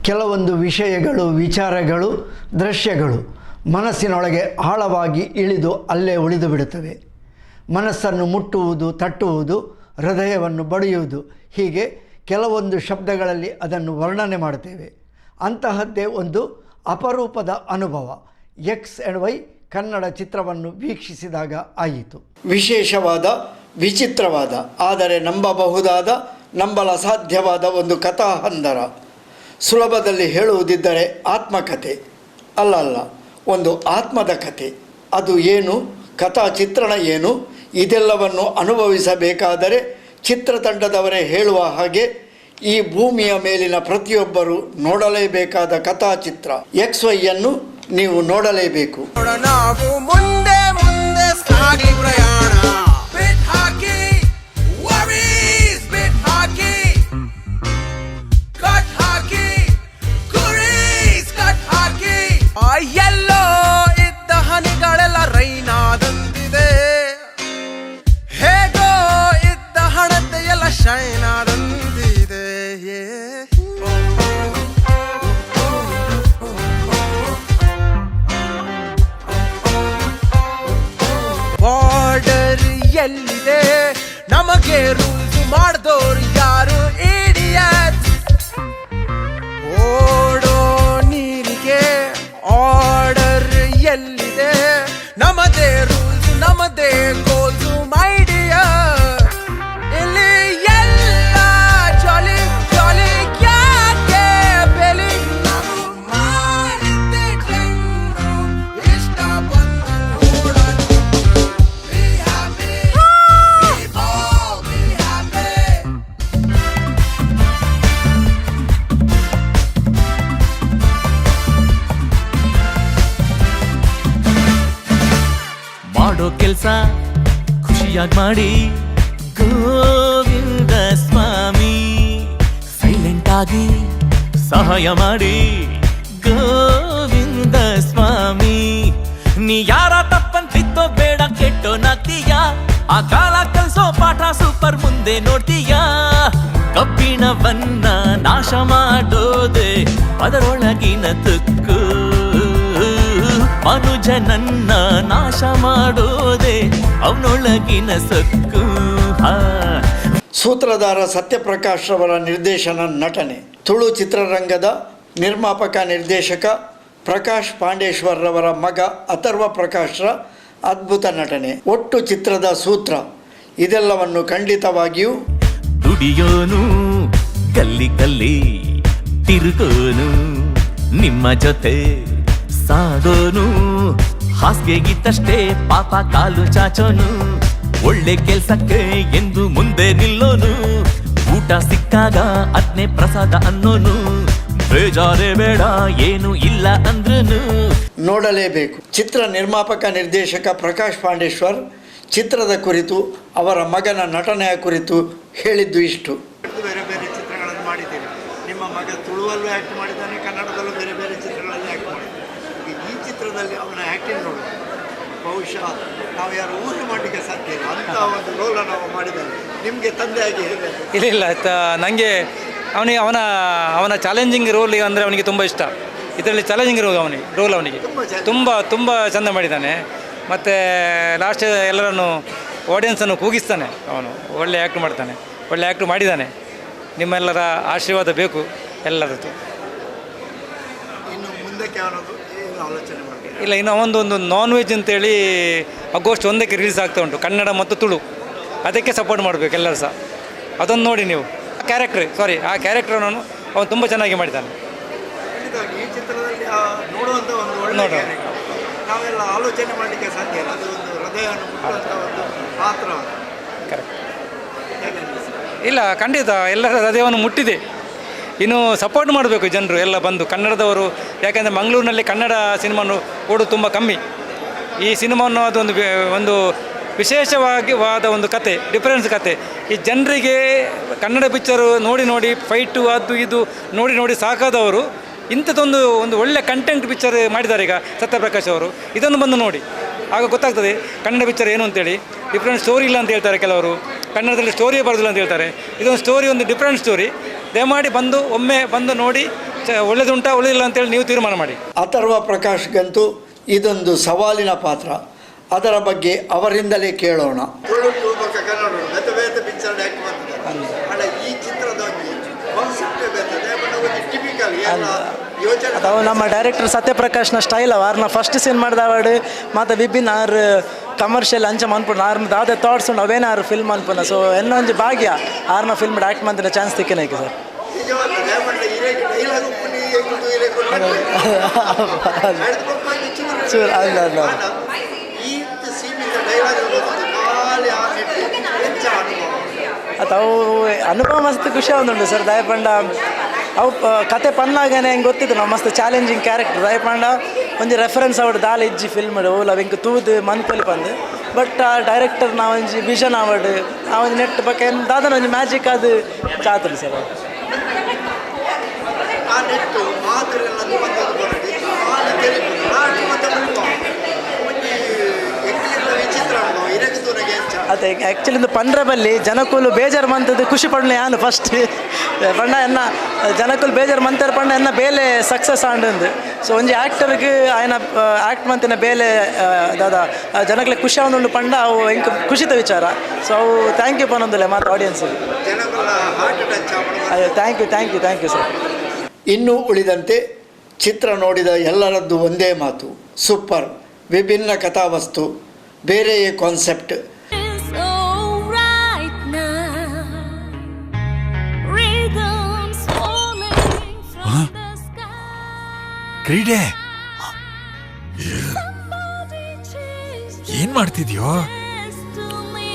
ಕೆಲವೊಂದು ವಿಷಯಗಳು, ವಿಚಾರಗಳು, ದೃಶ್ಯಗಳು ಮನಸ್ಸಿನೊಳಗೆ ಆಳವಾಗಿ ಇಳಿದು ಅಲ್ಲೇ ಉಳಿದು ಬಿಡುತ್ತವೆ. ಮನಸ್ಸನ್ನು ಮುಟ್ಟುವುದು, ತಟ್ಟುವುದು, ಹೃದಯವನ್ನು ಬಡಿಯುವುದು, ಹೀಗೆ ಕೆಲವೊಂದು ಶಬ್ದಗಳಲ್ಲಿ ಅದನ್ನು ವರ್ಣನೆ ಮಾಡುತ್ತೇವೆ. ಅಂತಹದ್ದೇ ಒಂದು ಅಪರೂಪದ ಅನುಭವ ಎಕ್ಸ್ ಆ್ಯಂಡ್ ವೈ ಕನ್ನಡ ಚಿತ್ರವನ್ನು ವೀಕ್ಷಿಸಿದಾಗ ಆಯಿತು. ವಿಶೇಷವಾದ, ವಿಚಿತ್ರವಾದ, ಆದರೆ ನಂಬಬಹುದಾದ, ನಂಬಲಸಾಧ್ಯವಾದ ಒಂದು ಕಥಾಹಂದರ. ಸುಲಭದಲ್ಲಿ ಹೇಳುವುದಿದ್ದರೆ ಆತ್ಮಕಥೆ ಅಲ್ಲ, ಅಲ್ಲ, ಒಂದು ಆತ್ಮದ ಕಥೆ. ಅದು ಏನು, ಕಥಾ ಚಿತ್ರಣ ಏನು, ಇದೆಲ್ಲವನ್ನು ಅನುಭವಿಸಬೇಕಾದರೆ ಚಿತ್ರತಂಡದವರೇ ಹೇಳುವ ಹಾಗೆ ಈ ಭೂಮಿಯ ಮೇಲಿನ ಪ್ರತಿಯೊಬ್ಬರು ನೋಡಲೇಬೇಕಾದ ಕಥಾಚಿತ್ರ ಎಕ್ಸ್ ವೈಯನ್ನು ನೀವು ನೋಡಲೇಬೇಕು. ನಾವು ಮುಂದೆ ಮುಂದೆ ಸಾಗಿ ಪ್ರಯಾಣ. ಬಿಟ್ ಹಾಕಿ ವರೀಸ್, ಬಿಟ್ ಹಾಕಿ ಕಟ್ ಹಾಕಿ ಕುರೀಸ್, ಕಟ್ ಹಾಕಿ. ಆ ಎಲ್ಲೋ ಇದ್ದ ಹನಿಗಳೆಲ್ಲ ರೈನಾದಂತಿದೆ, ಹೇಗೋ ಇದ್ದ ಹಣತೆಯೆಲ್ಲ ಶೈನಾದಂತಿದೆ. ಬಾರ್ಡರ್ ಎಲ್ಲಿದೆ? ನಮಗೆ ರೂಲ್ಸ್ ಮಾಡ್ದೋರು ಯಾರು? ಇಡಿಯಟ್. ಓಡೋ ನೀರಿಗೆ ಆರ್ಡರ್ ಎಲ್ಲಿದೆ? ನಮ್ಮದೇ ರೂಲ್ಸ್, ನಮ್ಮದೇ ಗೋಲ್ಸ್, my dear. ಇಲ್ಲಿ ಎಲ್ಲ ಜಾಲಿ ಜಾಲಿ, ಯಾಕೆ ಬೆಲಿ? ನಾವು ಮಾಡಿದ್ದೆ trend, ಇಷ್ಟ ಬಂದಂಗ್ ಓಡೋಣ. Be happy, be bold, be happy. ಮಾಡೋ ಕೆಲ್ಸ ಖುಷಿಯಾಗಿ ಮಾಡಿ ಗೋವಿಂದ ಸ್ವಾಮಿ. ಸೈಲೆಂಟ್ ಆಗಿ ಸಹಾಯ ಮಾಡಿ ಗೋವಿಂದ ಸ್ವಾಮಿ. ನೀ ಯಾರ ತಪ್ಪಂತಿತ್ತೋ ಬೇಡ, ಕೆಟ್ಟೋ ನಾಗ್ತೀಯ. ಆ ಕಾಲ ಕಲ್ಸೋ ಪಾಠ ಸೂಪರ್, ಮುಂದೆ ನೋಡ್ತೀಯ. ಕಬ್ಬಿಣವನ್ನ ನಾಶ ಮಾಡೋದೆ ಅದರೊಳಗಿನ ತುಕ್ಕು. ಮನುಜನನ್ನ ನಾಶ ಮಾಡೋದೆ ಅವನೊಳಗಿನ ಸೊಕ್ಕು. ಹಾ. ಸೂತ್ರಧಾರ ಸತ್ಯಪ್ರಕಾಶ್ ರವರ ನಿರ್ದೇಶನ, ನಟನೆ. ತುಳು ಚಿತ್ರರಂಗದ ನಿರ್ಮಾಪಕ ನಿರ್ದೇಶಕ ಪ್ರಕಾಶ್ ಪಾಂಡೇಶ್ವರ್ ರವರ ಮಗ ಅಥರ್ವ ಪ್ರಕಾಶ್ರ ಅದ್ಭುತ ನಟನೆ. ಒಟ್ಟು ಚಿತ್ರದ ಸೂತ್ರ ಇದೆಲ್ಲವನ್ನು ಖಂಡಿತವಾಗಿಯೂ ದುಡಿಯೋನು ಗಲ್ಲಿ ಗಲ್ಲಿ ತಿರುಗೋನು, ನಿಮ್ಮ ಜೊತೆ ಸಾಗೋನು. ಹಾಸಿಗೆಗಿದ್ದಷ್ಟೇ ಪಾಪ ಕಾಲು ಚಾಚೋನು, ಒಳ್ಳೆ ಕೆಲ್ಸಕ್ಕೆ ಎಂದು ಮುಂದೆ ನಿಲ್ಲೋನು. ಊಟ ಸಿಕ್ಕಾಗ ಅದ್ನೇ ಪ್ರಸಾದ ಅನ್ನೋನು, ಬೇಜಾರೇ ಬೇಡ ಏನು ಇಲ್ಲ ಅಂದ್ರೂನು. ನೋಡಲೇಬೇಕು. ಚಿತ್ರ ನಿರ್ಮಾಪಕ ನಿರ್ದೇಶಕ ಪ್ರಕಾಶ್ ಪಾಂಡೇಶ್ವರ್ ಚಿತ್ರದ ಕುರಿತು, ಅವರ ಮಗನ ನಟನೆಯ ಕುರಿತು ಹೇಳಿದ್ದು ಇಷ್ಟು. ಬೇರೆ ಬೇರೆ ಚಿತ್ರಗಳನ್ನು ಮಾಡಿದ್ದೀರಿ. ನಿಮ್ಮ ಮಗ ತುಳುವಲ್ಲೂ ಆ್ಯಕ್ಟ್ ಮಾಡಿದ್ದಾನೆ, ಕನ್ನಡದಲ್ಲೂ ಬೇರೆ ಬೇರೆ ಚಿತ್ರಗಳಲ್ಲಿ ಆ್ಯಕ್ಟ್ ಮಾಡಿದ್ದಾನೆ. ಈಗ ಈ ಚಿತ್ರದಲ್ಲಿ ಅವನ ಆ್ಯಕ್ಟಿಂಗ್ ನೋಡುವ ಬಹುಶಃ ನಾವು ಯಾರು ಊಹೆ ಮಾಡಲಿಕ್ಕೆ ಸಾಧ್ಯ ಇಲ್ಲ, ಅಂಥ ಒಂದು ರೋಲನ್ನು ಅವ ಮಾಡಿದ್ದಾನೆ. ನಿಮಗೆ ತಂದೆಯಾಗಿ ಹೇಗೆ? ಇಲ್ಲ ಇಲ್ಲ, ನನಗೆ ಅವನಿಗೆ ಅವನ ಅವನ ಚಾಲೆಂಜಿಂಗ್ ರೋಲ್ ಅಂದರೆ ಅವನಿಗೆ ತುಂಬ ಇಷ್ಟ. ಇದರಲ್ಲಿ ಚಾಲೆಂಜಿಂಗ್ ರೋಲ್ ಅವನಿಗೆ ರೋಲ್ ಅವನಿಗೆ ತುಂಬ challenging. ತುಂಬ ತುಂಬ ಚೆಂದ ಮಾಡಿದ್ದಾನೆ. ಮತ್ತು ಲಾಸ್ಟ್ ಎಲ್ಲರನ್ನು, ಆಡಿಯನ್ಸನ್ನು ಕೂಗಿಸ್ತಾನೆ ಅವನು. ಒಳ್ಳೆ ಆ್ಯಕ್ಟ್ ಮಾಡ್ತಾನೆ, ಒಳ್ಳೆ ಆ್ಯಕ್ಟ್ ಮಾಡಿದ್ದಾನೆ. ನಿಮ್ಮೆಲ್ಲರ ಆಶೀರ್ವಾದ ಬೇಕು ಎಲ್ಲರದ್ದು. ಇನ್ನು ಮುಂದಕ್ಕೆ ಅವನದು ಏನು ಆಲೋಚನೆ ಮಾಡ್ತಾರೆ? ಇಲ್ಲ, ಇನ್ನು ಅವನದು ಒಂದು ನಾನ್ ವೆಜ್ ಅಂತೇಳಿ ಆಗಸ್ಟ್ 1ಕ್ಕೆ ರಿಲೀಸ್ ಆಗ್ತಾ ಉಂಟು, ಕನ್ನಡ ಮತ್ತು ತುಳು. ಅದಕ್ಕೆ ಸಪೋರ್ಟ್ ಮಾಡಬೇಕು ಎಲ್ಲರೂ ಸಹ. ಅದನ್ನು ನೋಡಿ ನೀವು. ಕ್ಯಾರೆಕ್ಟ್ರ್, ಸಾರಿ, ಆ ಕ್ಯಾರೆಕ್ಟರನ್ನು ಅವನು ತುಂಬ ಚೆನ್ನಾಗಿ ಮಾಡಿದ್ದಾನೆ. ಖಂಡಿತವಾಗಿ ಈ ಚಿತ್ರದಲ್ಲಿ ಆ ನೋಡುವಂಥ ಒಂದು ಒಳ್ಳೆ ನೋಡುವ. ಕ್ಯಾರೆಕ್ಟರ್. ನಾವೆಲ್ಲ ಆಲೋಚನೆ ಮಾಡಲಿಕ್ಕೆ ಸಾಧ್ಯ ಇಲ್ಲ, ಅದು ಒಂದು ಹೃದಯವನ್ನು ಮುಟ್ಟುವಂಥ ಒಂದು ಪಾತ್ರ. ಕರೆಕ್ಟ್. ಹೇಗೆ ಅನ್ನಿಸ್ತದೆ? ಇಲ್ಲ, ಖಂಡಿತ ಎಲ್ಲರ ಹೃದಯವನ್ನು ಮುಟ್ಟಿದೆ. ಇನ್ನು ಸಪೋರ್ಟ್ ಮಾಡಬೇಕು ಜನರು ಎಲ್ಲ ಬಂದು, ಕನ್ನಡದವರು. ಯಾಕೆಂದರೆ ಮಂಗಳೂರಿನಲ್ಲಿ ಕನ್ನಡ ಸಿನಿಮಾನು ಓಡೋದು ತುಂಬ ಕಮ್ಮಿ. ಈ ಸಿನಿಮಾವನ್ನು ಅದೊಂದು ಒಂದು ವಿಶೇಷವಾಗಿ ವಾದ ಒಂದು ಕತೆ, ಡಿಫರೆನ್ಸ್ ಕತೆ. ಈ ಜನರಿಗೆ ಕನ್ನಡ ಪಿಕ್ಚರು ನೋಡಿ ನೋಡಿ, ಫೈಟು ಅದು ಇದು ನೋಡಿ ನೋಡಿ ಸಾಕಾದವರು ಇಂಥದ್ದೊಂದು ಒಂದು ಒಳ್ಳೆ ಕಂಟೆಂಟ್ ಪಿಕ್ಚರ್ ಮಾಡಿದ್ದಾರೆ ಈಗ ಸತ್ಯಪ್ರಕಾಶ್ ಅವರು. ಇದನ್ನು ಬಂದು ನೋಡಿ, ಆಗ ಗೊತ್ತಾಗ್ತದೆ ಕನ್ನಡ ಪಿಕ್ಚರ್ ಏನು ಅಂತೇಳಿ. ಡಿಫ್ರೆಂಟ್ ಸ್ಟೋರಿ ಇಲ್ಲ ಅಂತ ಹೇಳ್ತಾರೆ ಕೆಲವರು, ಕನ್ನಡದಲ್ಲಿ ಸ್ಟೋರಿಯೇ ಬರೋದಿಲ್ಲ ಅಂತ ಹೇಳ್ತಾರೆ. ಇದೊಂದು ಸ್ಟೋರಿ, ಒಂದು ಡಿಫ್ರೆಂಟ್ ಸ್ಟೋರಿ. ದಯಮಾಡಿ ಬಂದು ಒಮ್ಮೆ ಬಂದು ನೋಡಿ. ಒಳ್ಳೆದುಂಟಾ ಒಳ್ಳೆದಿಲ್ಲ ಅಂತೇಳಿ ನೀವು ತೀರ್ಮಾನ ಮಾಡಿ. ಅಥರ್ವ ಪ್ರಕಾಶ್ಗಂತೂ ಇದೊಂದು ಸವಾಲಿನ ಪಾತ್ರ. ಅದರ ಬಗ್ಗೆ ಅವರಿಂದಲೇ ಕೇಳೋಣ. ತುಳು ಬೊಕ್ಕ ಕನ್ನಡ ಬೇತೆ ಬೇತೆ ಪಿಕ್ಚರ್ ಆ್ಯಕ್ಟ್ ಮಾಡ್ತಿದ್ದಾರೆ. ಆಂಡ ಈ ಚಿತ್ರದ ಒಂಜಿ ಕಾನ್ಸೆಪ್ಟ್ ಬೇತೆ, ಪಂಡ ಒಂಜಿ ಟಿಪಿಕಲ್ ಏನ ಯೋಚನೆ. ಅವು ನಮ್ಮ ಡೈರೆಕ್ಟರ್ ಸತ್ಯಪ್ರಕಾಶ್ನ ಸ್ಟೈಲ್ ಅವ. ಆರ್ನ ಫಸ್ಟ್ ಸೀನ್ ಮಾಡಿದ ಅವಾರ್ಡ್ ಮಾತ ವಿಭಿನ್ನ ಆರ್ ಕಮರ್ಷಿಯಲ್ ಅಂಚ ಮನ್ಪುಂಡು. ಆರ್ನ ದಾದ ಥಾಟ್ಸ್ ಉಂಡು, ಅವೇನ ಆರ್ ಫಿಲ್ಮ್ ಅನ್ಪುನ. ಸೊ ಎನ್ನ ಒಂಜಿ ಭಾಗ್ಯ ಆರ್ನ ಫಿಲ್ಮ್ ಆ್ಯಕ್ಟ್ ಮಂತಿನ ಚಾನ್ಸ್ ತಿಕ್ಕಿನೈಕೆ ಸರ್. ನಿಜವಾದ ಪಂಡ ಇರೆಗ್ ಡೈಲಾಗ್ ಉಪ್ಪುನಿ, ಎಂಕುಲು ಇರೆಗ್ ಚೂರು, ಅಲ್ಲ, ಅಲ್ಲ. ಈ ಸೀಮಿತ ಡೈಲಾಗ್ ಖಾಲಿ ಆ ನೆಟ್ಟು ಹೆಚ್ಚ ಅನುಭವ. ಅದು ಅವು ಅನುಭವ ಮಸ್ತ್ ಖುಷಿ ಆವೊಂದುಂಡು ಸರ್. ದಯಪಂಡ ಅವು ಕತೆ ಪನ್ನಾಗನೆ ಹೆಂಗೆ ಗೊತ್ತಿತ್ತು ನಾವು ಮಸ್ತ್ ಚಾಲೆಂಜಿಂಗ್ ಕ್ಯಾರೆಕ್ಟರ್. ದಯಪಂಡ ಒಂಜಿ ರೆಫರೆನ್ಸ್ ಅವಡು ದಾಲ ಇಜ್ಜಿ ಫಿಲ್ಮ್ ಓಲ ಎಂಕ್ ತೂದು ಮನ್ಪೊಲಿ ಪಂದ್. ಬಟ್ ಆ ಡೈರೆಕ್ಟರ್ ನಾ ಒಂಜಿ ವಿಷನ್ ಆವಡ್, ಆ ಒಂಜಿ ನೆಟ್ ಬೊಕ್ಕ ಏನ್ ದಾದನ ಒಂಜಿ ಮ್ಯಾಜಿಕ್ ಅದು ಚಾತುಂಡು ಸರ್. ಆ ನೆಟ್ಟು ಮಾತರೆಲ್ಲ ಬಂದದ್ದು ಬರಡಿ ಆಲ ತೆರಿಪುಂಡು ಲಾಸ್ಟ್ ಮತ್ತೆ ಮುಲ್ಪ ಒಂಜಿ ಎಂಕ್ಲೆಗ್ಲ ವಿಚಿತ್ರ ಅನುಭವ, ಇರೆಗ್ ತೂನಗ ಎಂಚ? ಅದೇ ಆ್ಯಕ್ಚುಲಿ ಇಂದು ಪಂಡ್ರೆ ಬಲ್ಲಿ ಜನಕುಲು ಬೇಜಾರು ಮಂತದ್ದು ಖುಷಿ ಪಡ್ಲೆ ಯಾನು ಫಸ್ಟ್ ಪಂಡ ಎನ್ನ ಜನಕುಲು ಬೇಜಾರು ಮಂತಾರೆ ಪಂಡ ಎನ್ನ ಬೇಲೆ ಸಕ್ಸಸ್ ಆಂಡಂದು. ಸೊ ಒಂಜಿ ಆ್ಯಕ್ಟರ್ಗೆ ಆಯನ ಆ್ಯಕ್ಟ್ ಮಂತಿನ ಬೇಲೆ ದಾದಾ ಜನಕ್ಲೆ ಖುಷಿ ಆವೊಂದುಂಡು ಪಂಡ ಅವು ಎಂಕ್ ಖುಷಿತ ವಿಚಾರ. ಸೊ ಅವು thank you ಪನೊಂದುಲ್ಲೆ ಮಾತ ಆಡಿಯನ್ಸ್ಗೆ. ಜನಗಳ ಹಾರ್ಟ್ ಟಚ್ ಆವಡ. ಅಯ್ಯೋ, thank you, thank you, thank you sir. ಇನ್ನು ಉಳಿದಂತೆ ಚಿತ್ರ ನೋಡಿದ ಎಲ್ಲರದ್ದು ಒಂದೇ ಮಾತು, ಸೂಪರ್, ವಿಭಿನ್ನ ಕಥಾವಸ್ತು, ಬೇರೆಯೇ concept. So right now, rhythms falling from the sky. ಕ್ರೀಡೆ. Somebody changed ಏನ್ ಮಾಡ್ತಿದ್ಯೋ? destiny.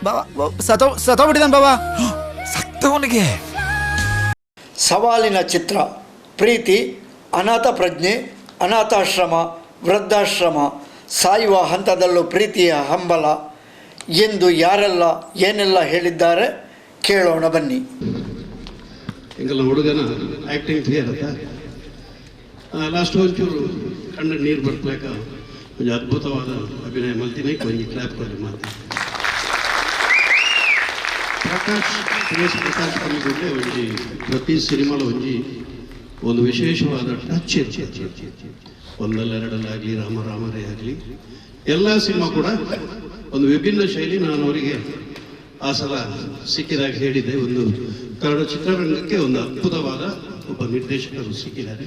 ಬಾಬಾ ಸತ್ತೋ ಸತ್ತೋಗ್ಬಿಟ್ಟಿದ್ದಾನೆ ಬಾಬಾ. ಸತ್ತವನಿಗೆ. ಸವಾಲಿನ ಚಿತ್ರ. ಪ್ರೀತಿ, ಅನಾಥ ಪ್ರಜ್ಞೆ, ಅನಾಥಾಶ್ರಮ, ವೃದ್ಧಾಶ್ರಮ, ಸಾಯುವ ಹಂತದಲ್ಲೂ ಪ್ರೀತಿಯ ಹಂಬಲ ಎಂದು ಯಾರೆಲ್ಲ ಏನೆಲ್ಲ ಹೇಳಿದ್ದಾರೆ ಕೇಳೋಣ ಬನ್ನಿ. ಎಂಕಲ್ನ ಹುಡುಗನ ಆ್ಯಕ್ಟಿಂಗ್ ಇರತ್ತ ಲಾಸ್ಟ್ ಒಂಚೂರು ಕಣ್ಣ ನೀರು ಬರ್ತ್ಲಾಕ ಒಂಜಿ ಅದ್ಭುತವಾದ ಅಭಿನಯ ಮಲ್ತಿನ. ಒಂಜಿ ಕ್ಲಾಪ್ ಕೊಡಿ ಮಾತು. ಪ್ರಕಾಶ್, ಸುರೇಶ್ ಪ್ರಕಾಶ್ ಪನ್ನಿಗುಡ್ಡೆ ಒಂಜಿ ಪ್ರತಿ ಸಿನಿಮಾಲ ಒಂಜಿ ಒಂದು ವಿಶೇಷವಾದ ಟಚ್ ಇರ್ತದೆ. ಒಂದಲ್ಲ ಎರಡಲ್ಲಾಗಲಿ, ರಾಮ ರಾಮರೇ ಆಗಲಿ, ಎಲ್ಲ ಸಿನಿಮಾ ಕೂಡ ಒಂದು ವಿಭಿನ್ನ ಶೈಲಿ. ನಾನು ಅವರಿಗೆ ಆ ಸಲ ಸಿಕ್ಕಿದಾಗ ಹೇಳಿದ್ದೆ, ಒಂದು ಕನ್ನಡ ಚಿತ್ರರಂಗಕ್ಕೆ ಒಂದು ಅದ್ಭುತವಾದ ಒಬ್ಬ ನಿರ್ದೇಶಕರು ಸಿಕ್ಕಿದ್ದಾರೆ,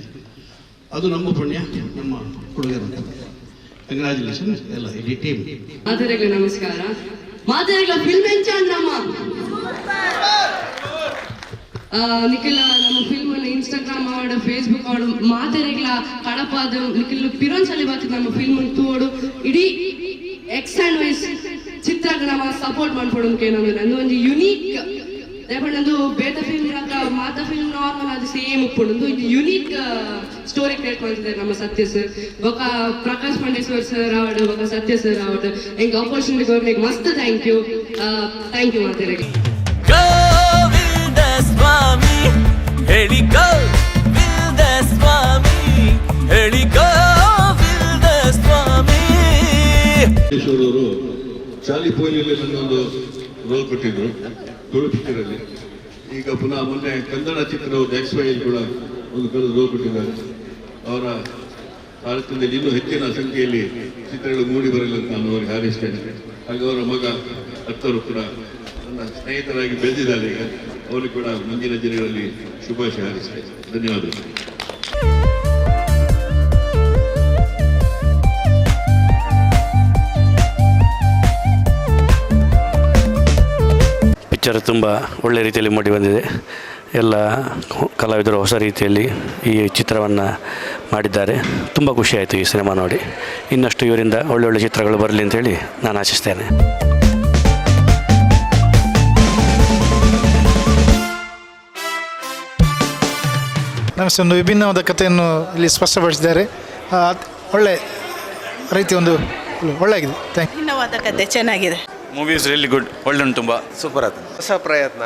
ಅದು ನಮ್ಮ ಪುಣ್ಯ, ನಮ್ಮ ಹುಡುಗರು. ಕಂಗ್ರ್ಯಾಚುಲೇಷನ್ ಎಲ್ಲ ಇಡೀ ಟೀಮ್. ಮಾತೆರೆಗ್ಲ ನಮಸ್ಕಾರ. ಮಾತೆರೆಗ್ಲ ಫಿಲ್ಮ್ ಎಂಚಾಂಡ್ ನಮ್ಮ ನಿಖಿಲ್ ನಮ್ಮ ಫಿಲ್ಮ್ ಇನ್ಸ್ಟಾಗ್ರಾಮ್ ಆವಡ್, ಫೇಸ್ಬುಕ್ ಆವಡ್, ಮಾತೆರೆಗ್ಲ ಕಡಪಾದ ನಿಖಿಲ್ ಪಿರೊನ್ಸಲಿ ಬತ್ತು ನಮ್ಮ ಫಿಲ್ಮ್ ತೂವೊಡು. ಇಡೀ ಎಕ್ಸ್ ಅಂಡ್ ವೈಸ್ ಚಿತ್ರಗ್ ನಮ್ಮ ಸಪೋರ್ಟ್ ಮನ್ಪೊಡು ಕೇನೊಂದು. ನಂದು ಒಂಜಿ ಯುನೀಕ್ ದಾಯೆ ಬೇತ ಫಿಲ್ಮ್ ಮಾತ ಫಿಲ್ಮ್ ನಾರ್ಮಲ್ ಅದು ಸೇಮ್ ಉಪ್ಪುಂಡು. ಒಂದು ಯುನೀಕ್ ಸ್ಟೋರಿ ಕ್ರಿಯೇಟ್ ಮಾಡ್ತಿದ್ದಾರೆ ನಮ್ಮ ಸತ್ಯ ಸರ್ ಬೊಕ ಪ್ರಕಾಶ್ ಪಾಂಡೇಶ್ವರ್ ಸರ್ ಆವಡ್, ಬೊಕ ಸತ್ಯ ಸರ್ ಆವಡ್. ಎಂಕ್ ಆಪರ್ಚುನಿಟಿ ಕೊರ್ನೆಗ್ ಮಸ್ತ್ thank you, thank you ಮಾತೆರೆಗ್. Govinda ಸ್ವಾಮಿ ಹೇಳಿ, ಗೋವಿಂದ ಸ್ವಾಮಿ ಹೇಳಿ, ಗೋವಿಂದ ಸ್ವಾಮಿ. ಅವರು ಚಾಲಿ ಪೋಲಿಯಲ್ಲಿ ನನ್ನೊಂದು ರೋಲ್ ಕೊಟ್ಟಿದ್ರು ತುಳು ಪಿಕ್ಚರಲ್ಲಿ. ಈಗ ಪುನಃ ಮೊನ್ನೆ ಕನ್ನಡ ಚಿತ್ರದ ಎಕ್ಸ್ ವೈ ಕೂಡ ಒಂದು ಕನ್ನಡ ರೋಲ್ ಕೊಟ್ಟಿದ್ದಾರೆ. ಅವರ ಭಾರತದಲ್ಲಿ ಇನ್ನೂ ಹೆಚ್ಚಿನ ಸಂಖ್ಯೆಯಲ್ಲಿ ಚಿತ್ರಗಳು ಮೂಡಿ ಬರಲಿ ಅಂತ ನಾನು ಅವರಿಗೆ ಹಾರೈಸ್ತೇನೆ. ಹಾಗೆ ಅವರ ಮಗ ಅತ್ತರು ಕೂಡ ನನ್ನ ಸ್ನೇಹಿತರಾಗಿ ಬೆಳೆದಿದ್ದಾರೆ. ಈಗ ಅವರಿಗೆ ಕೂಡ ಮುಂದಿನ ದಿನಗಳಲ್ಲಿ ಶುಭಾಶಯ ಹಾರೈಸ್ತೇನೆ. ಧನ್ಯವಾದಗಳು. ಪಿಕ್ಚರ್ ತುಂಬ ಒಳ್ಳೆಯ ರೀತಿಯಲ್ಲಿ ಮೂಡಿ ಬಂದಿದೆ. ಎಲ್ಲ ಕಲಾವಿದರು ಹೊಸ ರೀತಿಯಲ್ಲಿ ಈ ಚಿತ್ರವನ್ನು ಮಾಡಿದ್ದಾರೆ. ತುಂಬ ಖುಷಿಯಾಯಿತು ಈ ಸಿನಿಮಾ ನೋಡಿ. ಇನ್ನಷ್ಟು ಇವರಿಂದ ಒಳ್ಳೊಳ್ಳೆ ಚಿತ್ರಗಳು ಬರಲಿ ಅಂತೇಳಿ ನಾನು ಆಶಿಸ್ತೇನೆ. ನಮಸ್ತೆ. ಒಂದು ವಿಭಿನ್ನವಾದ ಕಥೆಯನ್ನು ಇಲ್ಲಿ ಸ್ಪಷ್ಟಪಡಿಸಿದ್ದಾರೆ. ಒಳ್ಳೆ ರೀತಿ ಒಂದು ಒಳ್ಳೆಯಾಗಿದೆ. Thank ಭಿನ್ನವಾದ ಕತೆ, ಚೆನ್ನಾಗಿದೆ. Movie is really good. ಒಳ್ಳೆ ಉಂಟು ತುಂಬ. ಸೂಪರ್ ಆತ. ಹೊಸ ಪ್ರಯತ್ನ,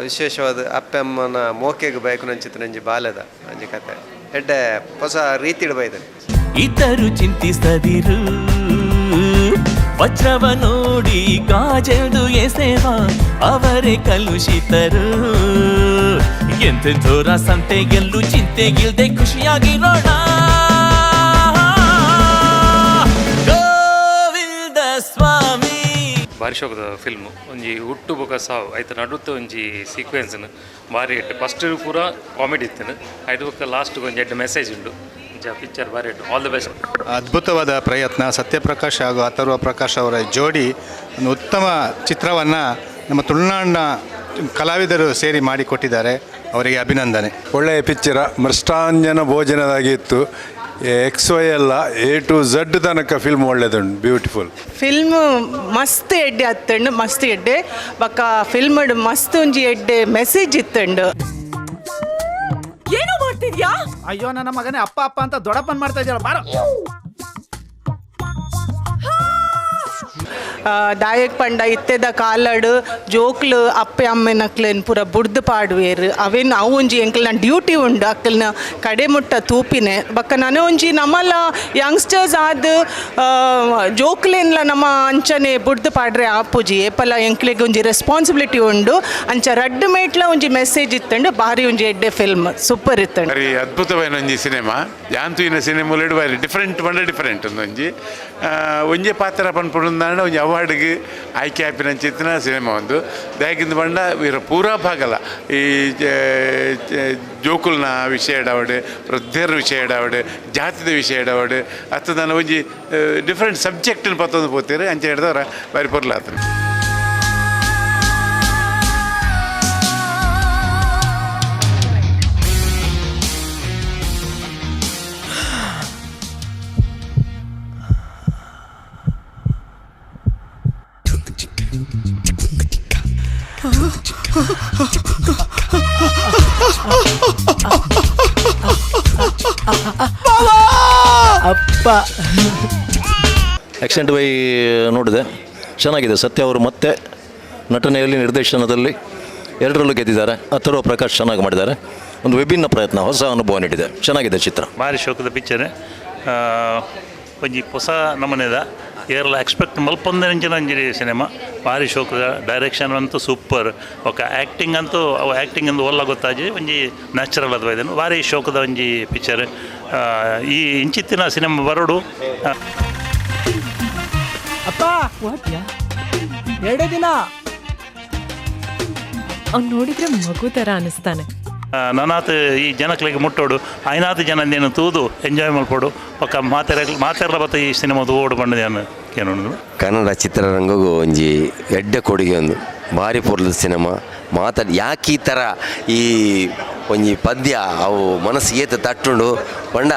ವಿಶೇಷವಾದ ಅಪ್ಪೆ ಅಮ್ಮನ ಮೋಕೆಗೆ ಬಯಕುನಂಚಿತ್ತು ನಂಜಿ ಬಾಲ್ಯದ ಅಂಜಿ ಕತೆ ಎಡ್ಡೆ ಹೊಸ ರೀತಿಡ್ ಬೈದೆ. ಇತರು ಚಿಂತಿಸದಿರು, ವಜ್ರವ ನೋಡಿ ಗಾಜೆಂದು ಎಸೆವ ಅವರೇ ಕಲುಷಿತರು. ಎಂತೆಂಥೋರ ಸಂತೆಗೆಲ್ಲೂ ಚಿಂತೆಗಿಲ್ದೆ ಖುಷಿಯಾಗಿರೋಣ. ಗೋವಿಂದ ಸ್ವಾಮಿ. ಬಾರಿ ಶೋಕದ ಫಿಲ್ಮ್. ಒಂಜಿ ಹುಟ್ಟು ಬೊಕ ಸಾವು ಐತ ನಡುತ್ತ ಒಂಜಿ ಸೀಕ್ವೆನ್ಸ್ನು ಬಾರಿ ಎಡ್ಡೆ. ಫಸ್ಟ್ ಪೂರ ಕಾಮಿಡಿ ಇತ್ತು, ಐದು ಬೊಕ ಲಾಸ್ಟ್ ಒಂಜಿ ಎಡ್ಡೆ ಮೆಸೇಜ್ ಉಂಡು. ಪಿಕ್ಚರ್ ಬಾರಿ ಎಡ್ಡೆ. All the best. ಅದ್ಭುತವಾದ ಪ್ರಯತ್ನ. ಸತ್ಯಪ್ರಕಾಶ್ ಹಾಗೂ ಅಥರ್ವ ಪ್ರಕಾಶ್ ಅವರ ಜೋಡಿ ಒಂದು ಉತ್ತಮ ಚಿತ್ರವನ್ನು ನಮ್ಮ ತುಳುನಾಡಿನ ಕಲಾವಿದರು ಸೇರಿ ಮಾಡಿಕೊಟ್ಟಿದ್ದಾರೆ. ಅವರಿಗೆ ಅಭಿನಂದನೆ. ಒಳ್ಳೆಯ ಪಿಕ್ಚರ, ಮೃಷ್ಟಾಂಜನ ಭೋಜನದಾಗಿತ್ತು. ಎಕ್ಸ್ ವೈ ಅಲ್ಲ, ಎ ಟು ಝಡ್ ತನಕ ಫಿಲ್ಮ್ ಒಳ್ಳೆದುಂಟು. Beautiful film. ಮಸ್ತ್ ಎಡ್ಡೆ ಅತ್ತಂಡು, ಮಸ್ತ್ ಎಡ್ಡೆ. ಬೊಕ್ಕ ಫಿಲ್ಮ್ ಮಸ್ತ್ ಒಂಜಿ ಎಡ್ಡೆ ಮೆಸೇಜ್ ಇತ್ತಂಡು. ಏನು ಮಾಡ್ತಿದ್ಯಾ? ಅಯ್ಯೋ ನನ್ನ ಮಗನೇ, ಅಪ್ಪ ಅಪ್ಪ ಅಂತ ದೊಡ್ಡಪ್ಪನ್ ಮಾಡ್ತಾ ಇದೆಯಲ್ಲ, ಬಾರೋ. ದಾಯಕ್ ಪಂಡ ಇತ್ತೆದ ಕಾಲಡು ಜೋಕ್ಲು ಅಪ್ಪೆ ಅಮ್ಮೆನಕ್ಲೆನ್ ಪೂರ ಬುಡ್ದು ಪಾಡುವೇರು. ಅವೇನು ಅವು ಒಂಜಿ ಎಂಕಲ್ನ ಡ್ಯೂಟಿ ಉಂಡು, ಅಕ್ಕಲ್ನ ಕಡೆ ಮುಟ್ಟ ತೂಪಿನೆ. ಬೊಕ್ಕ ನನ ಒಂಜಿ ನಮ್ಮಲ ಯಂಗ್ಸ್ಟರ್ಸ್ ಆದ್ ಜೋಕ್ಲೆನ್ಲ ನಮ್ಮ ಅಂಚನೆ ಬುಡ್ದು ಪಾಡ್ರೆ ಆಪುಜಿ. ಏಪಲ ಎಂಕ್ಲೆಗ್ ಒಂಜಿ ರೆಸ್ಪಾನ್ಸಿಬಿಲಿಟಿ ಉಂಡು. ಅಂಚ ರಡ್ಡು ಮೇಟ್ಲ ಒಂಜಿ ಮೆಸೇಜ್ ಇತ್ತಂಡು. ಬಾರಿ ಒಂಜಿ ಎಡ್ಡೆ ಫಿಲ್ಮ್, ಸೂಪರ್ ಇತ್ತಂಡು. ಬಾರಿ ಅದ್ಭುತವಾಯಿನ ಒಂಜಿ ಸಿನಿಮಾ. ಯಾಂತುವಿನ ಸಿನಿಮಾಲೆಡು ಬಾರಿ ಡಿಫ್ರೆಂಟ್ ಪಂಡ ಡಿಫ್ರೆಂಟ್ ಒಂಜಿ ಒಂಜಿ ಪಾತ್ರ ಪನ್ಪುಂಡು ಒಂಜಿ ಅವಾರ್ಡ್ಗೆ ಆಯ್ಕೆ ಆಪಿನಂಚಿತ್ತಿನ ಸಿನಿಮಾ ಒಂದು. ದಾಯಕಿಂದ ಪಂಡ ವೀರ ಪೂರಾ ಭಾಗಲ ಈ ಜೋಕುಲ್ನ ವಿಷಯ ಎಡಾವಡ್, ವೃದ್ಧರ ವಿಷಯ ಎಡಾವಡ್, ಜಾತಿದ ವಿಷಯ ಎಡಾವಡ್, ಅತ್ತ ನಾನು ಒಂಜಿ ಡಿಫ್ರೆಂಟ್ ಸಬ್ಜೆಕ್ಟ್ ಪತ್ತೊಂದು ಪೋತೀರಿ. ಅಂಚೆ ಹಿಡ್ದವ್ರ ಬಾರಿ ಪೊರ್ಲಾತ್ರಿ. ಅಪ್ಪ ಆಕ್ಸಿಡೆಂಟ್ ಬೈ ನೋಡಿದೆ, ಚೆನ್ನಾಗಿದೆ. ಸತ್ಯ ಅವರು ಮತ್ತೆ ನಟನೆಯಲ್ಲಿ ನಿರ್ದೇಶನದಲ್ಲಿ ಎರಡರಲ್ಲೂ ಗೆದ್ದಿದ್ದಾರೆ. ಅಥರ್ವ ಪ್ರಕಾಶ್ ಚೆನ್ನಾಗಿ ಮಾಡಿದ್ದಾರೆ. ಒಂದು ವಿಭಿನ್ನ ಪ್ರಯತ್ನ, ಹೊಸ ಅನುಭವ ನೀಡಿದೆ. ಚೆನ್ನಾಗಿದೆ ಚಿತ್ರ. ಬಾರಿ ಶೋಕದ ಪಿಕ್ಚರ್. ಒಂಜಿ ಹೊಸ ನಮೂನೆದ ಏರ್ಲ ಎಕ್ಸ್ಪೆಕ್ಟ್ ಮಲ್ಪೊಂದೆಂಚಿನ ಒಂಜಿ ಸಿನಿಮಾ. ಭಾರಿ ಶೋಕದ ಡೈರೆಕ್ಷನ್ ಅಂತೂ ಸೂಪರ್. ఒక ಆ್ಯಕ್ಟಿಂಗ್ ಅಂತೂ ಅವು ಆ್ಯಕ್ಟಿಂಗ್ ಅಂದು ಒಲ್ಲ ಗೊತ್ತಾಜಿ, ಒಂಜಿ ನ್ಯಾಚುರಲ್ ಅದು ಇದನ್ನು. ಭಾರಿ ಶೋಕದ ಒಂಜಿ ಪಿಕ್ಚರ್. ಈ ಇಂಚಿತ್ತಿನ ಸಿನಿಮಾ ಬರೋಡು. ಅಪ್ಪ, ಎರಡೇ ದಿನ. ಅವ್ನು ನೋಡಿದ್ರೆ ಮಗು ಥರ ಅನಿಸ್ತಾನೆ. ನನಾತ್ ಈ ಜನಕ್ಲೆಗ್ ಮುಟ್ಟೋಡು, ಐನಾತ್ ಜನ ನೇನು ತೂದು ಎಂಜಾಯ್ ಮಲ್ಪೋಡು. ಪಕ್ಕ ಮಾತೆರ ಮಾತೆರ್ಲ ಬತ್ತ ಈ ಸಿನಿಮಾ ಓಡು ಬಂಡ ಏನು. ಕನ್ನಡ ಚಿತ್ರರಂಗಗೂ ಒಂಜಿ ಎಡ್ಡೆ ಕೊಡುಗೆ, ಒಂದು ಭಾರಿ ಪೊರ್ಲು ಸಿನಿಮಾ. ಮಾತಾಡಿ ಯಾಕೆ ಈ ಥರ ಈ ಒಂಜಿ ಪದ್ಯ ಅವು ಮನಸ್ಸಿಗೆ ಏತ ತಟ್ಟುಂಡು ಪಂಡ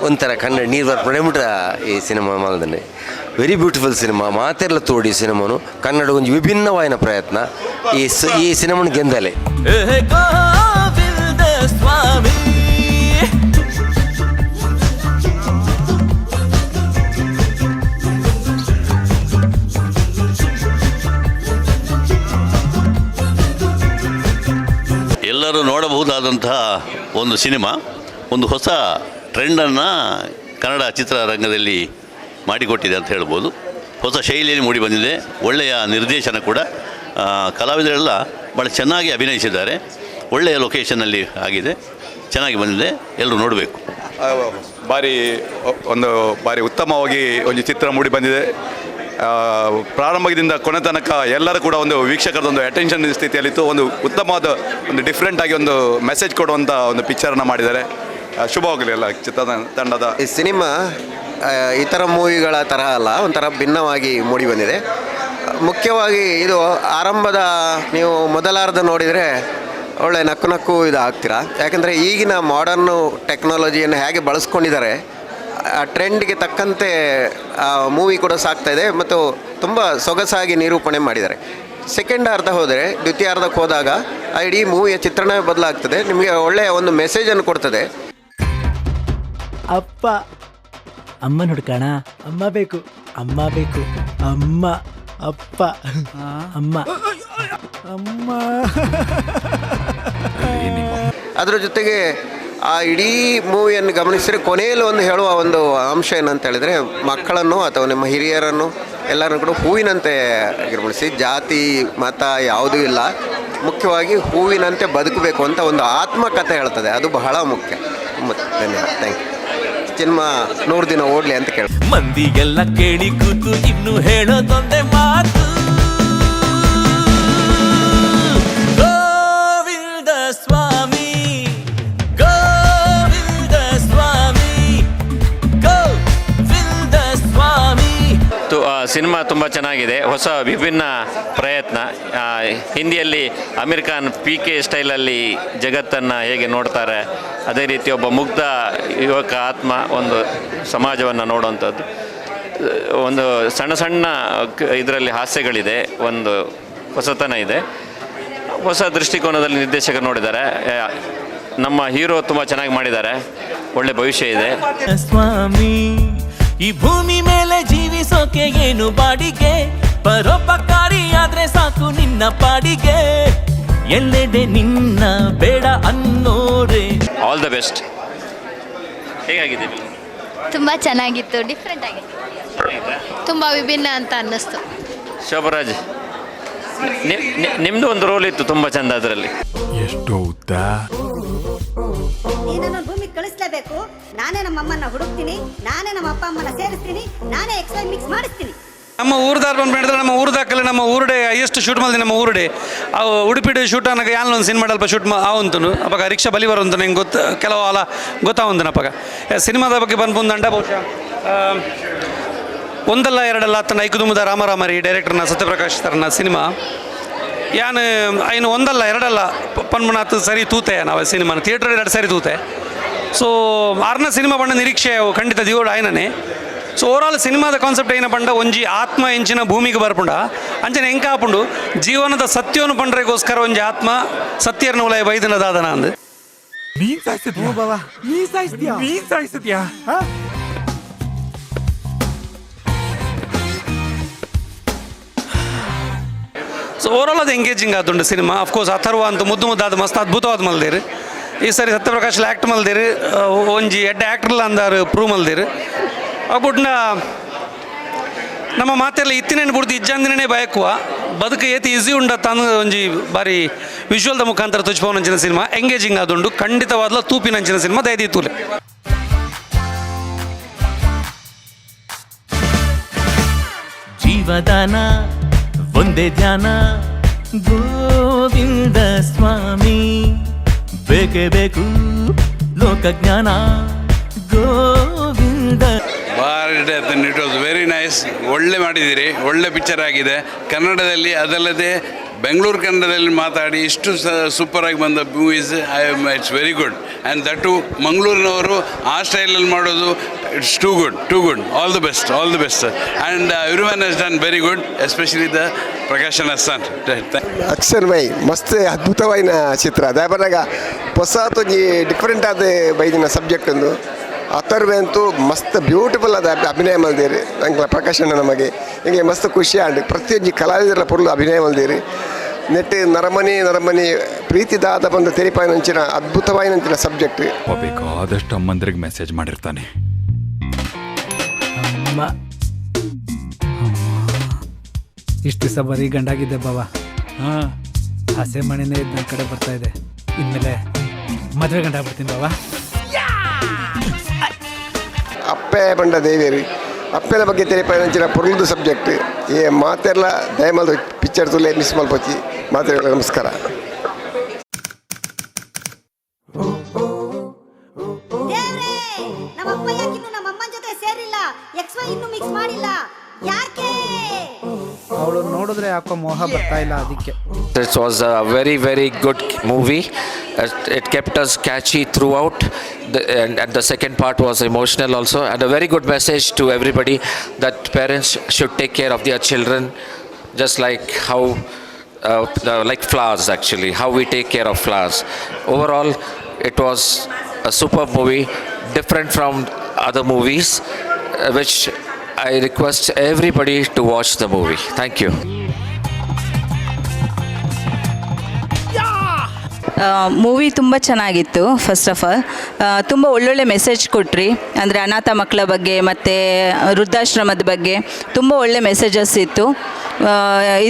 ಒಂಥರ ಕನ್ನಡ ನೀರು ಬರ್ಪಡೆ ಮುಟ್ಟ ಈ ಸಿನಿಮಾ ಮಲ್ದನೆ. Very beautiful cinema. ಮಾತೆರ್ಲ ತೋಡಿ ಸಿನಿಮಾನು ಕನ್ನಡ ಒಂಜಿ ವಿಭಿನ್ನವಾಯಿನ ಪ್ರಯತ್ನ. ಈ ಈ ಸಿನಿಮಾನು ಗೆಂದಲೆ. ಗೋವಿಂದ ಸ್ವಾಮಿ. ಎಲ್ಲರೂ ನೋಡಬಹುದಾದಂತಹ ಒಂದು ಸಿನಿಮಾ. ಒಂದು ಹೊಸ ಟ್ರೆಂಡನ್ನು ಕನ್ನಡ ಚಿತ್ರರಂಗದಲ್ಲಿ ಮಾಡಿಕೊಟ್ಟಿದೆ ಅಂತ ಹೇಳ್ಬೋದು. ಹೊಸ ಶೈಲಿಯಲ್ಲಿ ಮೂಡಿಬಂದಿದೆ. ಒಳ್ಳೆಯ ನಿರ್ದೇಶನ ಕೂಡ. ಕಲಾವಿದರೆಲ್ಲ ಭಾಳ ಚೆನ್ನಾಗಿ ಅಭಿನಯಿಸಿದ್ದಾರೆ. ಒಳ್ಳೆಯ ಲೊಕೇಶನಲ್ಲಿ ಆಗಿದೆ, ಚೆನ್ನಾಗಿ ಬಂದಿದೆ. ಎಲ್ಲರೂ ನೋಡಬೇಕು. ಬಾರಿ ಒಂದು ಬಾರಿ ಉತ್ತಮವಾಗಿ ಒಂದು ಚಿತ್ರ ಮೂಡಿ ಬಂದಿದೆ. ಪ್ರಾರಂಭದಿಂದ ಕೊನೆ ತನಕ ಎಲ್ಲರೂ ಕೂಡ ಒಂದು ವೀಕ್ಷಕರದೊಂದು ಅಟೆನ್ಷನ್ ಸ್ಥಿತಿಯಲ್ಲಿತ್ತು. ಒಂದು ಉತ್ತಮವಾದ ಒಂದು ಡಿಫ್ರೆಂಟ್ ಆಗಿ ಒಂದು ಮೆಸೇಜ್ ಕೊಡುವಂಥ ಒಂದು ಪಿಕ್ಚರನ್ನು ಮಾಡಿದ್ದಾರೆ. ಶುಭವಾಗಲಿ ಎಲ್ಲ ಚಿತ್ರ ತಂಡದ. ಈ ಸಿನಿಮಾ ಇತರ ಮೂವಿಗಳ ತರಹ ಅಲ್ಲ, ಒಂಥರ ಭಿನ್ನವಾಗಿ ಮೂಡಿ ಬಂದಿದೆ. ಮುಖ್ಯವಾಗಿ ಇದು ಆರಂಭದ ನೀವು ಮೊದಲಾರ್ಧ ನೋಡಿದರೆ ಒಳ್ಳೆ ನಕ್ಕು ನಕ್ಕು ಇದು ಆಗ್ತೀರಾ. ಯಾಕಂದರೆ ಈಗಿನ ಮಾಡರ್ನು ಟೆಕ್ನಾಲಜಿಯನ್ನು ಹೇಗೆ ಬಳಸ್ಕೊಂಡಿದ್ದಾರೆ, ಆ ಟ್ರೆಂಡ್ಗೆ ತಕ್ಕಂತೆ ಆ ಮೂವಿ ಕೂಡ ಸಾಗ್ತಾಯಿದೆ ಮತ್ತು ತುಂಬ ಸೊಗಸಾಗಿ ನಿರೂಪಣೆ ಮಾಡಿದ್ದಾರೆ. ಸೆಕೆಂಡ್ ಅರ್ಧ ಹೋದರೆ, ದ್ವಿತೀಯಾರ್ಧಕ್ಕೆ ಹೋದಾಗ ಆ ಇಡೀ ಮೂವಿಯ ಚಿತ್ರಣವೇ ಬದಲಾಗ್ತದೆ. ನಿಮಗೆ ಒಳ್ಳೆಯ ಒಂದು ಮೆಸೇಜನ್ನು ಕೊಡ್ತದೆ. ಅಪ್ಪ ಅಮ್ಮನ ಹುಡ್ಕಣ, ಅಮ್ಮ ಬೇಕು, ಅಮ್ಮ ಬೇಕು, ಅಮ್ಮ, ಅಪ್ಪ, ಅಮ್ಮ, ಅಮ್ಮ. ಅದರ ಜೊತೆಗೆ ಆ ಇಡೀ ಮೂವಿಯನ್ನು ಗಮನಿಸಿದರೆ ಕೊನೆಯಲ್ಲಿ ಒಂದು ಹೇಳುವ ಒಂದು ಅಂಶ ಏನಂತ ಹೇಳಿದರೆ, ಮಕ್ಕಳನ್ನು ಅಥವಾ ನಿಮ್ಮ ಹಿರಿಯರನ್ನು ಎಲ್ಲರನ್ನು ಕೂಡ ಹೂವಿನಂತೆ ಗಿರ್ಮಿಡಿಸಿ, ಜಾತಿ ಮತ ಯಾವುದೂ ಇಲ್ಲ, ಮುಖ್ಯವಾಗಿ ಹೂವಿನಂತೆ ಬದುಕಬೇಕು ಅಂತ ಒಂದು ಆತ್ಮಕಥೆ ಹೇಳ್ತದೆ. ಅದು ಬಹಳ ಮುಖ್ಯ. ತುಂಬ ಧನ್ಯವಾದ. Thank you. Cinema 100 ದಿನ ಓಡಲಿ ಅಂತ ಕೇಳಿ ಮಂದಿಗೆಲ್ಲ ಕೇಳಿ ಕೂತು ಇನ್ನು ಹೇಳೋದೊಂದೇ ಮಾತು, ಗೋವಿಂದ ಸ್ವಾಮಿ, ಗೋವಿಂದ ಸ್ವಾಮಿ, ಗೋವಿಂದ ಸ್ವಾಮಿ. ಸಿನಿಮಾ ತುಂಬ ಚೆನ್ನಾಗಿದೆ. ಹೊಸ ವಿಭಿನ್ನ ಪ್ರಯತ್ನ. ಹಿಂದಿಯಲ್ಲಿ ಅಮೀರ್ ಖಾನ್ PK ಸ್ಟೈಲಲ್ಲಿ ಜಗತ್ತನ್ನು ಹೇಗೆ ನೋಡ್ತಾರೆ, ಅದೇ ರೀತಿ ಒಬ್ಬ ಮುಗ್ಧ ಯುವಕ ಆತ್ಮ ಒಂದು ಸಮಾಜವನ್ನು ನೋಡುವಂಥದ್ದು. ಒಂದು ಸಣ್ಣ ಸಣ್ಣ ಇದರಲ್ಲಿ ಹಾಸ್ಯಗಳಿದೆ, ಒಂದು ಹೊಸತನ ಇದೆ. ಹೊಸ ದೃಷ್ಟಿಕೋನದಲ್ಲಿ ನಿರ್ದೇಶಕರು ನೋಡಿದ್ದಾರೆ. ನಮ್ಮ ಹೀರೋ ತುಂಬ ಚೆನ್ನಾಗಿ ಮಾಡಿದ್ದಾರೆ, ಒಳ್ಳೆ ಭವಿಷ್ಯ ಇದೆ. ಸ್ವಾಮಿ, ಈ ಭೂಮಿ ಮೇಲೆ ಜೀವಿಸೋಕೆ ಏನು ಬಾಡಿಗೆ, ಪರೋಪಕಾರಿಯಾದ್ರೆ ಸಾಕು ನಿನ್ನ ಪಾಡಿಗೆ, ಎಲ್ಲೆಡೆ ನಿನ್ನ ಬೇಡ ಅನ್ನೋರೆ. All the best. ಹೇಗಾಗಿದೆ? ತುಂಬ ಚೆನ್ನಾಗಿತ್ತು, ಡಿಫ್ರೆಂಟ್ ಆಗಿತ್ತು, ತುಂಬ ವಿಭಿನ್ನ ಅಂತ ಅನ್ನಿಸ್ತು. ಶೋಭರಾಜ್, ನಿಮ್ಮದು ಒಂದು ರೋಲ್ ಇತ್ತು ತುಂಬ ಚಂದ ಅದರಲ್ಲಿ. ಎಷ್ಟು ಉದ್ದ ನೀನನ್ನು ಭೂಮಿ ಕಳಿಸ್ಲೇಬೇಕು. ನಾನೇ ನಮ್ಮಮ್ಮನ ಹುಡುಕ್ತೀನಿ, ನಾನೇ ನಮ್ಮ ಅಪ್ಪ ಅಮ್ಮನ ಸೇರಿಸ್ತೀನಿ, ನಾನೇ ಎಕ್ಸ್ ವೈ ಮಿಕ್ಸ್ ಮಾಡಿಸ್ತೀನಿ. ನಮ್ಮ ಊರ್ದಾರ್ ಬಂದು ಹೇಳಿದ್ರೆ ನಮ್ಮ ಊರ್ದಾಕಲ್ಲ, ನಮ್ಮ ಊರುಡೆ ಹೈಯೆಸ್ಟ್ ಶೂಟ್ ಮಾಡಿದೆ ನಮ್ಮ ಊರುಡೆ. ಅವು ಉಡುಪಿಡೆ ಶೂಟ್ ಅನ್ನಕ ಯಾನ್ ಒಂದು ಸಿನಿಮಾ ಅಲ್ಪ ಶೂಟ್ ಆವಂತನು ಅವಾಗ ರಿಕ್ಷಾ ಬಲಿ ಬರುವಂತ ನಿಂಗೆ ಗೊತ್ತು, ಕೆಲವು ಅಲ್ಲ ಗೊತ್ತಾವಂತನ ಅಪ್ಪಾಗ. ಸಿನಿಮಾದ ಬಗ್ಗೆ ಬಂದು ಬಂದಂಡ ಬಹುಶಃ ಒಂದಲ್ಲ ಎರಡಲ್ಲ ತನ್ನ ಐಕುದುಮದ ರಾಮರಾಮರಿ ಡೈರೆಕ್ಟರ್ನ ಸತ್ಯಪ್ರಕಾಶ್ ತರನ ಸಿನಿಮಾ ಯಾನ್ ಐನು ಒಂದಲ್ಲ ಎರಡಲ್ಲ ಪನ್ಮನಾಥ್ ಸರಿ ತೂತೆ ನಾವು ಸಿನಿಮಾನ ಥಿಯೇಟರ್ ಎರಡು ಸರಿ ತೂತೆ. ಸೊ ಆರ್ನ ಸಿನಿಮಾ ಬಣ್ಣ ನಿರೀಕ್ಷೆ ಖಂಡಿತ ದಿವೋಡು ಆಯ್ನನೆ. ಸೊ ಓವರಾಲ್ ಸಿನಿಮಾದ ಕಾನ್ಸೆಪ್ಟ್ ಏನ ಪಂಡ ಒಂಜಿ ಆತ್ಮ ಎಂಚಿನ ಭೂಮಿಗೆ ಬರ್ಪುಂಡ ಅಂಚನೆ ಎಂಕಾಪುಂಡು ಜೀವನದ ಸತ್ಯವನ್ನು ಪಂಡ್ರೆಗೋಸ್ಕರ ಒಂಜಿ ಆತ್ಮ ಸತ್ಯರ್ನ ಉಲಯ ಬೈದನ ದಾದನ ಅಂದು. ನೀನ್ ಸಾಯಿಸಿದ್ಯಾ? ನೀನ್ ಸಾಯಿಸ್ತೀಯಾ? ನೀನ್ ಸಾಯಿಸಿದ್ಯಾ? ಸೊ ಓವರಾಲ್ ಅದು ಎಂಗೇಜಿಂಗ್ ಆದುಂಡು ಸಿನಿಮಾ. ಅಫ್ಕೋರ್ಸ್ ಅಥರ್ವ ಅಂತ ಮುದ್ದು ಮುದ್ದಾದ ಮಸ್ತ್ ಅದ್ಭುತವಾದ ಮಲ್ದೇರು. ಈ ಸರಿ ಸತ್ಯಪ್ರಕಾಶ್ ಆ್ಯಕ್ಟ್ ಮಲ್ದೇರು, ಒಂಜಿ ಎಡ್ಡೆ ಆ್ಯಕ್ಟ್ರಲ್ಲ ಅಂದಾರು ಪ್ರೂವ್ ಮಲ್ದೇರು. ಅಬ್ಬುಡ್ನ ನಮ್ಮ ಮಾತೆಲ್ಲ ಇತ್ತಿನೇನು ಬುಡ್ದು ಇಜ್ಜಂದಿನೇ ಬಯಕುವ ಬದುಕು ಏತಿ ಈಸಿ ಉಂಡ ತಾನು ಒಂಜಿ ಬಾರಿ ವಿಜುವಲ್ದ ಮುಖಾಂತರ ತುಚ್ಪವನಂಚಿನ ಸಿನಿಮಾ ಎಂಗೇಜಿಂಗ್ ಆದುಂಡು. ಖಂಡಿತವಾದ್ಲ ತೂಪಿನಂಚಿನ ಸಿನಿಮಾ ದಯದಿ ತೂಲೆ. ಜೀವದಾನ ಒಂದೇ ಧ್ಯಾನ ಗೋವಿಂದ ಸ್ವಾಮಿ, ಬೇಕೇ ಬೇಕು ಲೋಕಜ್ಞಾನ ಗೋವಿಂದ. ಭಾರಿ it was very nice. ಒಳ್ಳೆ ಮಾಡಿದ್ದೀರಿ, ಒಳ್ಳೆ ಪಿಕ್ಚರ್ ಆಗಿದೆ ಕನ್ನಡದಲ್ಲಿ. ಅದಲ್ಲದೆ ಬೆಂಗಳೂರು ಕನ್ನಡದಲ್ಲಿ ಮಾತಾಡಿ ಇಷ್ಟು ಸೂಪರಾಗಿ ಬಂದ movies, I am it's very good. And that ಮಂಗಳೂರಿನವರು ಆ ಸ್ಟೈಲಲ್ಲಿ ಮಾಡೋದು, it's too good, too good. All the best, all the best. And every one has done very good, especially the Prakashan son. Action by ಮಸ್ತ್ ಅದ್ಭುತವಾಯಿನ ಚಿತ್ರ. ದಾಯಪನಾಗ ಹೊಸತೊಂಜಿ different ಆದ ಬೈದಿನ subject ಒಂದು. ಅಥರ್ವೆ ಅಂತೂ ಮಸ್ತ್ ಬ್ಯೂಟಿಫುಲ್ ಆದ ಅಭಿನಯ ಮಲ್ದೇರಿ ಅಂಕ್ಲ ಪ್ರಕಾಶಣ್ಣ ನಮಗೆ ಹಿಂಗೆ ಮಸ್ತ್ ಖುಷಿ ಆಂಡ್ ಪ್ರತಿಯೊಂಜಿ ಕಲಾವಿದರ ಪೊರ್ಲು ಅಭಿನಯ ಮಲ್ದೇರಿ. ನೆಟ್ ನರಮನಿ ನರಮನಿ ಪ್ರೀತಿದಾದ ಬಂದ ತೆರಿಪಾಯಿನಂಚಿನ ಅದ್ಭುತವಾಯಿನಂಚಿನ ಸಬ್ಜೆಕ್ಟ್. ಬೇಕಾದಷ್ಟು ಅಮ್ಮಂದ್ರಿಗೆ ಮೆಸೇಜ್ ಮಾಡಿರ್ತಾನೆ. ಅಮ್ಮ ಇಷ್ಟು ದಿವಸ ಬರೀ ಗಂಡಾಗಿದ್ದೆ ಬಾವ, ಹಸೆ ಮಣಿನೇ ಇದ್ ನನ್ನ ಕಡೆ ಬರ್ತಾ ಇದೆ. ಇನ್ಮೇಲೆ ಮದುವೆ ಗಂಡ ಆಗ್ಬಿಡ್ತೀನಿ ಬಾವ. ಅಪ್ಪೆ ಬಂಡ ದೇವೇರಿ ಅಪ್ಪೆನ ಬಗ್ಗೆ ತೆರಿಪಾಯಿನಂಚಿನ ಪೊರ್ಲುದು ಸಬ್ಜೆಕ್ಟ್. ಈ ಮಾತೆಲ್ಲ ದಯಮಾಲ್ ಪಿಕ್ಚರ್ ತುಲೆ ಮಿಸ್ ಮಲ್ಪೊಚ್ಚಿ. ಮಾತೆಲ್ಲ ನಮಸ್ಕಾರ. ನಮ್ಮಪ್ಪ ಯಾಕಿನ್ನು ನಮ್ಮಮ್ಮನ ಜೊತೆ ಸೇರಿಲ್ಲ, ಎಕ್ಸ್ ವೈ ಇನ್ನೂ ಮಿಕ್ಸ್ ಮಾಡಿಲ್ಲ ಯಾಕೆ? ಅವಳು ನೋಡಿದ್ರೆ ಯಾಕೋ ಮೋಹ ಬರ್ತಾ ಇಲ್ಲ ಅದಕ್ಕೆ. It was a very, very good movie. It kept us catchy throughout, and the second part was emotional also, and a very good message to everybody that parents should take care of their children, just like how, like flowers actually, how we take care of flowers. Overall, it was a superb movie, different from other movies, which I request everybody to watch the movie. Thank you. Movie ತುಂಬ ಚೆನ್ನಾಗಿತ್ತು. First of ಆಲ್ ತುಂಬ ಒಳ್ಳೊಳ್ಳೆ message ಕೊಟ್ರಿ. ಅಂದರೆ ಅನಾಥ ಮಕ್ಕಳ ಬಗ್ಗೆ ಮತ್ತು ವೃದ್ಧಾಶ್ರಮದ ಬಗ್ಗೆ ತುಂಬ ಒಳ್ಳೆ ಮೆಸೇಜಸ್ ಇತ್ತು.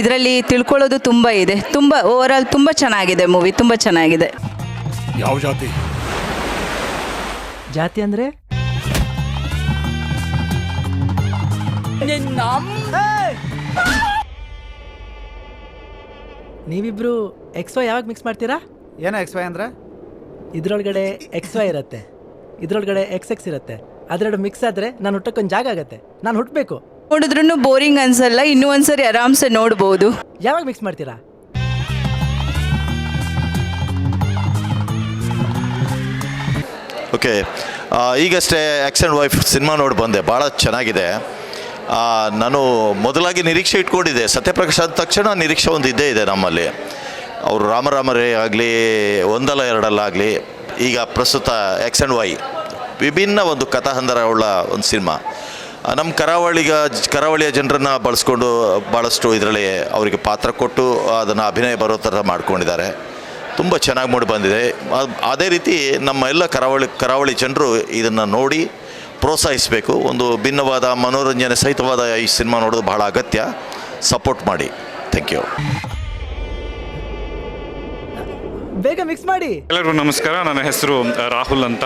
ಇದರಲ್ಲಿ ತಿಳ್ಕೊಳ್ಳೋದು ತುಂಬ ಇದೆ. ತುಂಬ ಓವರಾಲ್ ತುಂಬ ಚೆನ್ನಾಗಿದೆ ಮೂವಿ, ತುಂಬ ಚೆನ್ನಾಗಿದೆ. ಯಾವ ಜಾತಿ? ಜಾತಿ ಅಂದರೆ ನೀವಿಬ್ರು ಎಕ್ಸ್ ವೈ ಯಾವಾಗ ಮಿಕ್ಸ್ ಮಾಡ್ತೀರಾ? ಏನೋ ಎಕ್ಸ್ ವೈ ಅಂದ್ರೆ? ಇದ್ರೊಳಗಡೆ ಎಕ್ಸ್ ವೈ ಇರುತ್ತೆ, ಇದ್ರೊಳಗಡೆ ಎಕ್ಸ್ ಎಕ್ಸ್ ಇರುತ್ತೆ. ಅದೆರಡು ಮಿಕ್ಸ್ ಆದರೆ ನಾನು ಹುಟ್ಟಕ್ಕೊಂದು ಜಾಗ ಆಗುತ್ತೆ, ನಾನು ಹುಟ್ಟಬೇಕು. ನೋಡಿದ್ರೂ ಬೋರಿಂಗ್ ಅನ್ಸಲ್ಲ, ಇನ್ನೂ ಒಂದ್ಸರಿ ಆರಾಮ್ಸೆ ನೋಡ್ಬೋದು. ಯಾವಾಗ ಮಿಕ್ಸ್ ಮಾಡ್ತೀರಾ? ಓಕೆ, ಈಗಷ್ಟೇ ಎಕ್ಸ್ ಆ್ಯಂಡ್ ವೈಫ್ ಸಿನಿಮಾ ನೋಡಿ ಬಂದೆ, ಭಾಳ ಚೆನ್ನಾಗಿದೆ. ನಾನು ಮೊದಲಾಗಿ ನಿರೀಕ್ಷೆ ಇಟ್ಕೊಂಡಿದ್ದೆ, ಸತ್ಯಪ್ರಕಾಶ್ ಆದ ತಕ್ಷಣ ನಿರೀಕ್ಷೆ ಒಂದು ಇದ್ದೇ ಇದೆ ನಮ್ಮಲ್ಲಿ. ಅವರು ರಾಮರಾಮರೇ ಆಗಲಿ, ಒಂದಲ್ಲ ಎರಡಲ್ಲ ಆಗಲಿ, ಈಗ ಪ್ರಸ್ತುತ ಎಕ್ಸ್ ಆ್ಯಂಡ್ ವೈ ವಿಭಿನ್ನ ಒಂದು ಕಥಾಹಂದರವುಳ್ಳ ಒಂದು ಸಿನಿಮಾ. ನಮ್ಮ ಕರಾವಳಿಯ ಜನರನ್ನು ಬಳಸ್ಕೊಂಡು ಭಾಳಷ್ಟು ಇದರಲ್ಲಿ ಅವರಿಗೆ ಪಾತ್ರ ಕೊಟ್ಟು ಅದನ್ನು ಅಭಿನಯ ಬರೋ ಥರ ಮಾಡ್ಕೊಂಡಿದ್ದಾರೆ. ತುಂಬ ಚೆನ್ನಾಗಿ ಮೂಡಿ ಬಂದಿದೆ. ಅದೇ ರೀತಿ ನಮ್ಮ ಎಲ್ಲ ಕರಾವಳಿ ಜನರು ಇದನ್ನು ನೋಡಿ ಪ್ರೋತ್ಸಾಹಿಸಬೇಕು. ಒಂದು ಭಿನ್ನವಾದ ಮನೋರಂಜನೆ ಸಹಿತವಾದ ಈ ಸಿನಿಮಾ ನೋಡೋದು ಬಹಳ ಅಗತ್ಯ. ಸಪೋರ್ಟ್ ಮಾಡಿ. Thank you. ಬೇಗ ಮಿಕ್ಸ್ ಮಾಡಿ. ಎಲ್ಲರಿಗೂ ನಮಸ್ಕಾರ. ನನ್ನ ಹೆಸರು ರಾಹುಲ್ ಅಂತ.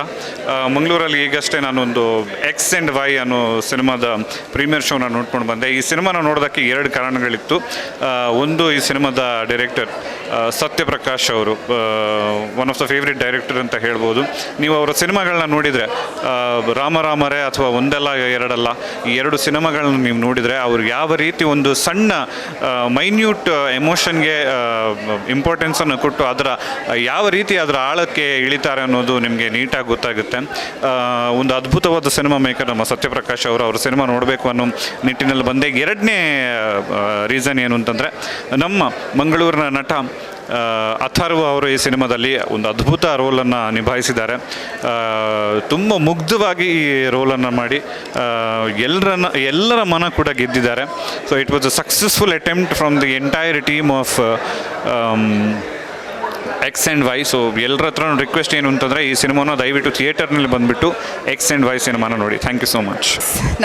ಮಂಗಳೂರಲ್ಲಿ ಈಗಷ್ಟೇ ನಾನೊಂದು ಎಕ್ಸ್ ಆ್ಯಂಡ್ ವೈ ಅನ್ನೋ ಸಿನಿಮಾದ ಪ್ರೀಮಿಯರ್ ಶೋನ ನೋಡ್ಕೊಂಡು ಬಂದೆ. ಈ ಸಿನಿಮಾನ ನೋಡೋದಕ್ಕೆ ಎರಡು ಕಾರಣಗಳಿತ್ತು. ಒಂದು, ಈ ಸಿನಿಮಾದ ಡೈರೆಕ್ಟರ್ ಸತ್ಯಪ್ರಕಾಶ್ ಅವರು one of the favourite director ಅಂತ ಹೇಳ್ಬೋದು. ನೀವು ಅವರ ಸಿನಿಮಾಗಳನ್ನ ನೋಡಿದರೆ, ರಾಮರಾಮರೇ ಅಥವಾ ಒಂದಲ್ಲ ಎರಡಲ್ಲ, ಈ ಎರಡು ಸಿನಿಮಾಗಳನ್ನ ನೀವು ನೋಡಿದರೆ ಅವ್ರು ಯಾವ ರೀತಿ ಒಂದು ಸಣ್ಣ ಮೈನ್ಯೂಟ್ ಎಮೋಷನ್ಗೆ ಇಂಪಾರ್ಟೆನ್ಸನ್ನು ಕೊಟ್ಟು ಅದರ ಯಾವ ರೀತಿ ಅದರ ಆಳಕ್ಕೆ ಇಳಿತಾರೆ ಅನ್ನೋದು ನಿಮಗೆ ನೀಟಾಗಿ ಗೊತ್ತಾಗುತ್ತೆ. ಒಂದು ಅದ್ಭುತವಾದ ಸಿನಿಮಾ ಮೇಕರ್ ನಮ್ಮ ಸತ್ಯಪ್ರಕಾಶ್ ಅವರು. ಅವ್ರ ಸಿನಿಮಾ ನೋಡಬೇಕು ಅನ್ನೋ ನಿಟ್ಟಿನಲ್ಲಿ ಬಂದೆ. ಎರಡನೇ ರೀಸನ್ ಏನು ಅಂತಂದರೆ, ನಮ್ಮ ಮಂಗಳೂರಿನ ನಟ ಅಥರ್ವ ಅವರು ಈ ಸಿನಿಮಾದಲ್ಲಿ ಒಂದು ಅದ್ಭುತ ರೋಲನ್ನು ನಿಭಾಯಿಸಿದ್ದಾರೆ. ತುಂಬ ಮುಗ್ಧವಾಗಿ ಈ ರೋಲನ್ನು ಮಾಡಿ ಎಲ್ಲರ ಮನ ಕೂಡ ಗೆದ್ದಿದ್ದಾರೆ. So it was a successful attempt from the entire team of X and Y. So ಎಲ್ಲರ ಹತ್ರ ರಿಕ್ವೆಸ್ಟ್ ಏನು ಅಂತಂದರೆ, ಈ ಸಿನಿಮಾನ ದಯವಿಟ್ಟು ಥಿಯೇಟರ್ನಲ್ಲಿ ಬಂದುಬಿಟ್ಟು ಎಕ್ಸ್ ಆ್ಯಂಡ್ ವೈ ಸಿನಿಮಾನ ನೋಡಿ. Thank you so much.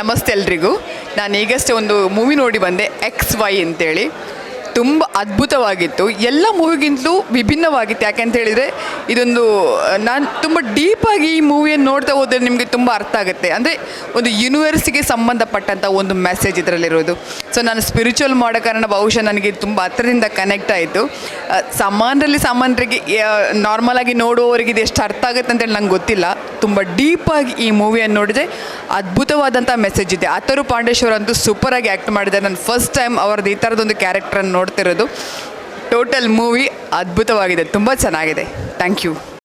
Namaste ಎಲ್ರಿಗೂ. ನಾನು ಈಗಷ್ಟೇ ಒಂದು ಮೂವಿ ನೋಡಿ ಬಂದೆ, ಎಕ್ಸ್ ವೈ ಅಂತೇಳಿ. ತುಂಬ ಅದ್ಭುತವಾಗಿತ್ತು. ಎಲ್ಲ ಮೂವಿಗಿಂತಲೂ ವಿಭಿನ್ನವಾಗಿತ್ತು. ಯಾಕೆಂತ ಹೇಳಿದರೆ, ಇದೊಂದು ನಾನು ತುಂಬ ಡೀಪಾಗಿ ಈ ಮೂವಿಯನ್ನು ನೋಡ್ತಾ ಹೋದರೆ ನಿಮಗೆ ತುಂಬ ಅರ್ಥ ಆಗುತ್ತೆ. ಅಂದರೆ ಒಂದು ಯೂನಿವರ್ಸಿಗೆ ಸಂಬಂಧಪಟ್ಟಂಥ ಒಂದು ಮೆಸೇಜ್ ಇದರಲ್ಲಿರೋದು. ಸೊ ನಾನು ಸ್ಪಿರಿಚುವಲ್ ಮಾಡೋ ಕಾರಣ ಬಹುಶಃ ನನಗೆ ತುಂಬ ಹತ್ರದಿಂದ ಕನೆಕ್ಟ್ ಆಯಿತು. ಸಾಮಾನ್ಯರಲ್ಲಿ ಸಾಮಾನ್ಯರಿಗೆ ನಾರ್ಮಲಾಗಿ ನೋಡುವವರಿಗೆ ಇದು ಎಷ್ಟು ಅರ್ಥ ಆಗುತ್ತೆ ಅಂತೇಳಿ ನಂಗೆ ಗೊತ್ತಿಲ್ಲ. ತುಂಬ ಡೀಪಾಗಿ ಈ ಮೂವಿಯನ್ನು ನೋಡಿದರೆ ಅದ್ಭುತವಾದಂಥ ಮೆಸೇಜ್ ಇದೆ. ಅಥರ್ವ ಪಾಂಡೇಶ್ವರ್ ಅಂತೂ ಸೂಪರಾಗಿ ಆ್ಯಕ್ಟ್ ಮಾಡಿದ್ದಾರೆ. ನಾನು ಫಸ್ಟ್ ಟೈಮ್ ಅವ್ರದ್ದು ಈ ಥರದೊಂದು ಕ್ಯಾರೆಕ್ಟ್ರನ್ನು ನೋಡ್ತಿರೋದು. ಟೋಟಲ್ ಮೂವಿ ಅದ್ಭುತವಾಗಿದೆ, ತುಂಬ ಚೆನ್ನಾಗಿದೆ. Thank you.